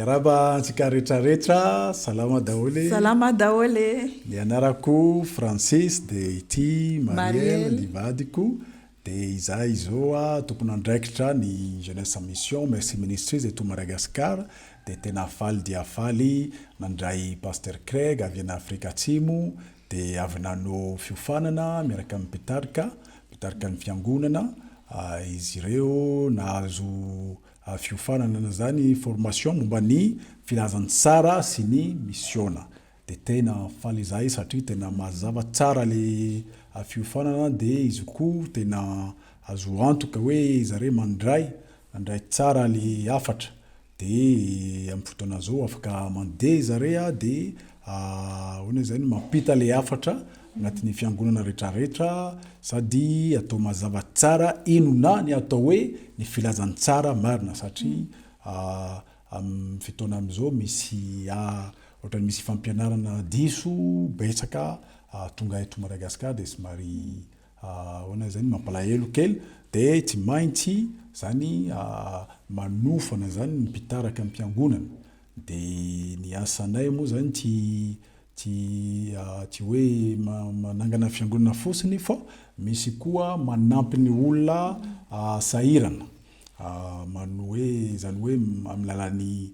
Miarahaba antsika rehetra rehetra, salama daholo e. Salama daholo e. Ny anarako Francis dia ity Marielle ny vadiko dia izahay izao tompon'andraikitra ny Jeunesse en Mission Merci Ministries eto Madagascar dia tena faly dia faly nandray Pasteur Craig avy any Afrika Atsimo dia avy nanao fiofanana miaraka amin'ny mpitarika mpitarika ny fiangonana izy ireo nahazo fiofanana zany formation momba ny filazantsara sy ny misiona de tena faly izahay satria tena mazava tsara le fiofanana de izy koa tena azo antoka hoe zare mandray mandray tsara le hafatra de am fotoana zao afaka mandeha zare de ahoana zany mampita le hafatra agnatin'ny fiangonana retraretra sady atao mazava tsara inona ny atao hoe ny filazantsara marina satria amin'ny fotoana amizao misy ohatran'ny misy fampianarana diso betsaka tonga eto Madagascar de somary ahoana zany mampalahelo kely de tsy maintsy zany manofana zany ny mpitaraka ny mpiangonana de ny asanay moa zany tsy Tsy tsy hoe manangana fiangonana fotsiny fa misy koa manampy ny olona sahirana. Mano hoe izany hoe amin'ny alalan'ny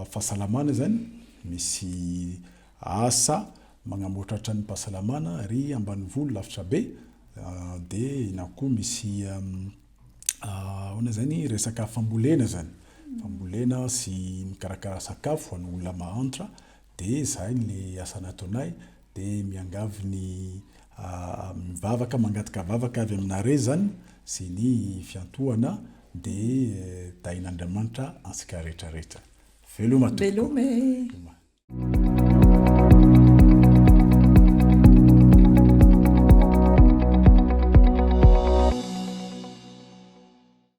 fahasalamana izany, misy asa magnamboatra tranom-pahasalamana ary ambanivolo lavitra be, dia na koa misy ahoana izany resaka fambolena izany, fambolena sy mikarakara sakafo ho an'ny olona mahantra. De zay ny asa nataonay de miangavy ny mivavaka mangataka vavaka avy aminareo zany sy ny fiantohana de tahin'Andriamanitra antsika rehetra rehetra. Veloma tompoko. Veloma e.